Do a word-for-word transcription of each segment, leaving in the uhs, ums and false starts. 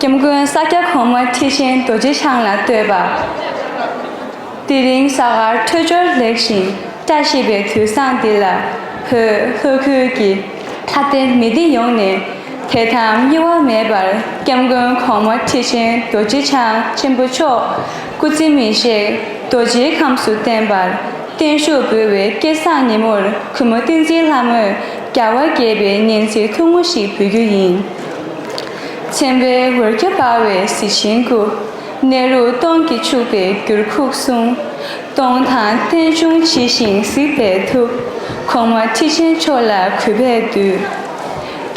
སྐྱབས་མགོན་ས་སྐྱ་གོང་མ་ཁྲི་ཆེན་རྡོ་རྗེ་འཆང་ལ་བསྟོད་པ། དེ་རིང་གཟའ་སྐར་འཕྲོད་སྦྱོར་ལེགས་ཤིང་བཀྲ་ཤིས་པའི་དུས་བཟང་འདི་ལ། བོད་ལྷོ་ཁུལ་གྱི་ལྷ་སྡེ་མི་སྡེ་ཡོངས་ནས་དད་དམ་གཡེལ་བ་མེད་པར་སྐྱབས་མགོན་གོང་མ་ཁྲི་ཆེན་རྡོ་རྗེ་འཆང་ཆེན་པོ་མཆོག་སྐུ་ཚེ་མི་ཤིགས། རྡོ་རྗེའི་ཁམས་སུ་བརྟན་པར་བརྟན་བཞུགས་འབུལ་བའི་སྐལ་བཟང་ཉིན་མོར་གུས་མོ་བསྟན་འཛིན་ལྷ་མོས་རྒྱལ་བ་དགྱེས་པའི་སྙན་ཚིག་ཐུང་ངུ་ཞིག་འབུལ་རྒྱུ་ཡིན། མཚན་དཔེའི་འོད་རྒྱ་འབར་བའི་གཟི་བྱིན་སྐུ། གནས་ལུགས་སྟོང་གིས་ཕྱུག་པའི་འགྱུར་ཁུག་གསུང་། སྟོང་དང་རྟེན་འབྱུང་ཇི་བཞིན་གཟིགས་པའི་ཐུགས། གོང་མ་ཁྲི་ཆེན་མཆོག་ལ་གུས་པས་འདུད།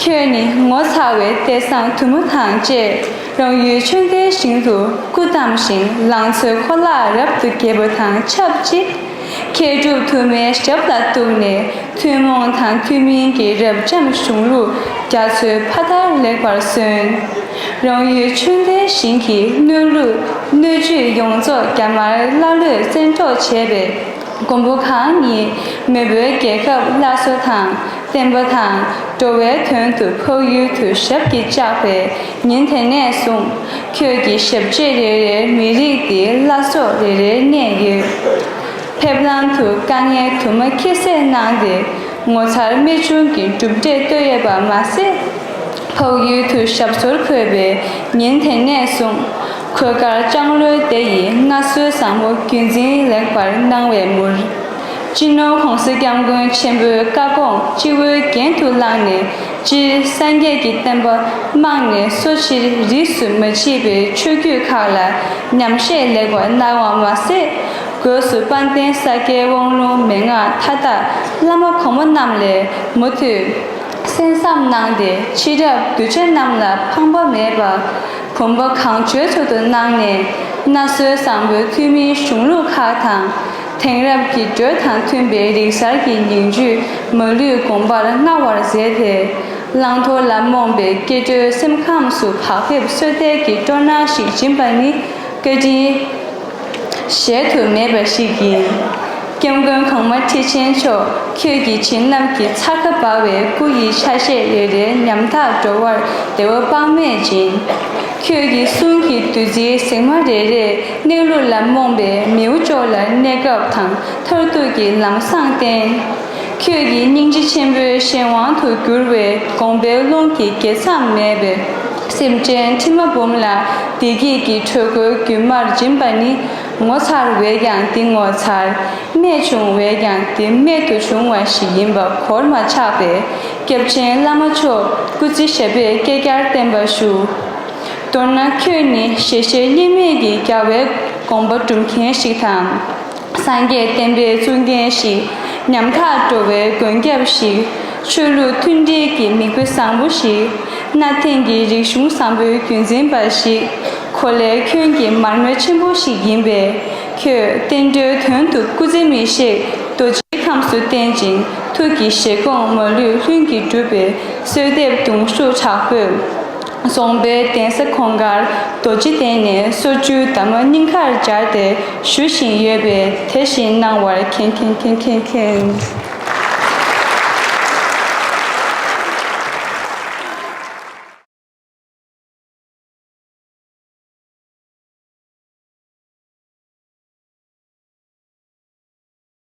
ཁྱོད་ནི་ངོ་མཚར་བའི་ལྟས་བཟང་དུ་མ་དང་བཅས། རང་ཡུལ་ཆོས་སྡེའི་ཞིང་དུ་སྐུ་བལྟམས་ཤིང་། ལང་ཚོའི་ཁོ་ལག་རབ་ཏུ་རྒྱས་པ་དང་ཆབས་ཅིག། མཁས་གྲུབ་དུ་མའི་ཞབས་ལ་གཏུགས་ནས། ཐུན་མོང་དང་ཐུན་མིན་གྱི་རབ་འབྱམས་གཞུང་ལུགས་རྒྱ་མཚོའི་ཕ་མཐར་ལེགས་པར་སོན། རང་ཡུལ་ཆོས་སྡེའི་ཞིང་གི་སྣོད་ལུད་སྣོད་བཅུད་ཡོངས་རྫོགས་རྒྱ་དམར་ཀླ་ཀློས་བཙན་འཕྲོག་བྱས་པའི་མགོན་པོ་གང་ཉིད་མེས་པོའི་རྒྱལ་ཁབ་སླར་གསོ་དང་། བསྟན་པ་དང་འགྲོ་བའི་དོན་དུ་འཕགས་ཡུལ་དུ་ཞབས་ཀྱིས་བཅགས་པའི་ཉིན་དེ་ནས་བཟུང་། ཁྱོད་ཀྱི་ཞབས་རྗེས་རེ་རེར་མི་རིགས་འདིའི་བླ་སྲོག་རེ་རེ་གནས་ཡོད། ཕེབས་ལམ་དུ་དཀའ་ངལ་དུ་མ་ཁྱད་བསད་གནང་སྟེ། ངོ་མཚར་རྨད་བྱུང་གི་གྲུབ་འབྲས་བཏོད་ཡོད་པ་མ་ཟད། འཕགས་ཡུལ་དུ་ཞབས་སོར་འཁོད་པའི་ཉིན་དེ་ནས་བཟུང་། གོས་དཀར་ལྕང་ལོའི་སྡེ་ཡི་མངའ་གསོལ་བཟང་པོ་རྒྱུན་འཛིན་ལེགས་པར་གནང་བའི་མུར། སྤྱི་ནོར་༧གོང་ས་༧སྐྱབས་མགོན་ཆེན་པོའི་བཀའ་དགོངས་སྤྱི་བོའི་རྒྱན་དུ་བླངས་ནས། སྤྱིར་སངས་རྒྱས་ཀྱི་བསྟན་པ་རྨང་ནས་གསོ་ཕྱིར་རིས་སུ་མ་མཆིས་པའི་ཆོས་བརྒྱུད་ཁག་ལ་ཉམས་བཞེས་ལེགས་པར་གནང་བ་མ་ཟད། སྒོས་སུ་དཔལ་ལྡན་ས་སྐྱའི་དབང་ལུང་མན་ངག་མཐའ་དག་བླ་མ་གོང་མ་རྣམས་ལས་མུ་མཐུད་གསན་བསམ་གནང་སྟེ། ཕྱི་རབས་གདུལ་བྱ་རྣམས་ལ་ཕངས་པ་མེད་པ། བུམ་པ་གང་བྱོའི་ཚུལ་དུ་གནང་ནས། མངའ་གསོལ་བཟང་པོའི་ཐུན་མིན་གཞུང་ལུགས་ཁག་དང་། དེང་རབས་ཀྱི་འགྲོས་དང་མཐུན་པའི་རིག་གསར་གྱི་ཉིང་བཅུད་མ་ལུས་དགོངས་པར་མངའ་བར་མཛད་དེ། བླང་དོར་ལ་རྨོངས་པའི་སྐྱེ་འགྲོའི་སེམས་ཁམས་སུ་བག་ཕེབས་གསོས་ཏེ་གི་སྤྲོ་སྣང་ཞིག་སྦྱིན་པ་ནི། བཀའ་དྲིན་གཞལ་དུ་མེད་པ་ཞིག་ཡིན། སྐྱབས་མགོན་གོང་མ་ཁྲི་ཆེན་མཆོག་ཁྱོད་ཀྱི་བྱིན་རླབས་ཀྱི་ཚ་ཁ་འབར་བའི་སྐུ་ཡི་ཆ་ཤས་རེ་རེ་ཉམ་ཐག་འགྲོ་བར་བདེ་བ་དཔག་མེད་སྦྱིན། ཁྱོད་ཀྱི་གསུང་གི་བདུད་རྩིའི་ཟེགས་མ་རེ་རེས་གནས་ལུགས་ལ་རྨོངས་པའི་མིའུ་ཅོག་ལ་གནས་སྐབས་དང་མཐར་ཐུག་གི་ལམ་བཟང་བསྟན། ཁྱོད་ཀྱི་སྙིང་རྗེ་ཆེན་པོའི་གཞན་དབང་དུ་གྱུར་བའི་དགོངས་པའི་རླུང་གིས་དགེ་མཚམས་མེད་པའི་སེམས་ཅན་ཁྲི་མ་འབུམ་ལ་བདེ་སྐྱིད་ཀྱི་དྲོད་ཁོལ་རྒྱུན་མར་སྦྱིན་པ་ནི། ངོ་མཚར་བས་ཀྱང་འདི་ངོ་མཚར། རྨད་བྱུང་བས་ཀྱང་འདི་རྨད་དུ་བྱུང་བ་ཞིག་ཡིན་པ་གོར་མ་ཆག་པས། སྐྱབས་ཆེན་བླ་མ་མཆོག་སྐུ་ཚེ་ཞབས་པད་བསྐལ་བརྒྱར་བརྟན་པར་ཞུ། མདོར་ན་ཁྱོད་ནི་ཞལ་ཤེས་གཉིས་མེད་ཀྱི་རྒྱལ་བའི་དགོངས་པ་སྒྲུབ་མཁན་ཞིག་དང་། སངས་རྒྱས་བསྟན་པའི་གཙུག་རྒྱན་ཞིག་ཉམ་ཐག་འགྲོ་བའི་མགོན་སྐྱབས་ཤིག་ཆོས་ལུགས་མཐུན་སྒྲིལ་གྱི་མིག་དཔེ་བཟང་པོ་ཞིག་གནའ་དེང་གི་རིག་གཞུང་བཟང་པོའི་རྒྱུན་འཛིན་པ་ཞིག་གོ་ལའི་ཁྱོན་གྱི་མར་མེ་ཆེན་པོ་ཞིག་ཡིན་པས། ཁྱོད་བསྟན་འགྲོའི་དོན་དུ་སྐུ་ཚེ་མི་ཤིགས་རྡོ་རྗེའི་ཁམས་སུ་བརྟན་ཅིང་། ཐུགས་ཀྱི་བཞེད་དགོངས་མ་ལུས་ལྷུན་གྱིས་གྲུབ་པའི་གསོལ་འདེབས་གདུང་ཤུགས་དྲག་པོས། རྫོང་དཔོན་གདན་ས་གོང་དཀར་རྡོ་རྗེ་གདན་ནས་སོར་བཅུའི་འདབ་མ་སྙིང་ཁར་སྦྱར་ཏེ་ཞུ་བཞིན་ཡོད་པས། དེ་བཞིན་གནང་བར་མཁྱེན་མཁྱེན་མཁྱེན་མཁྱེན།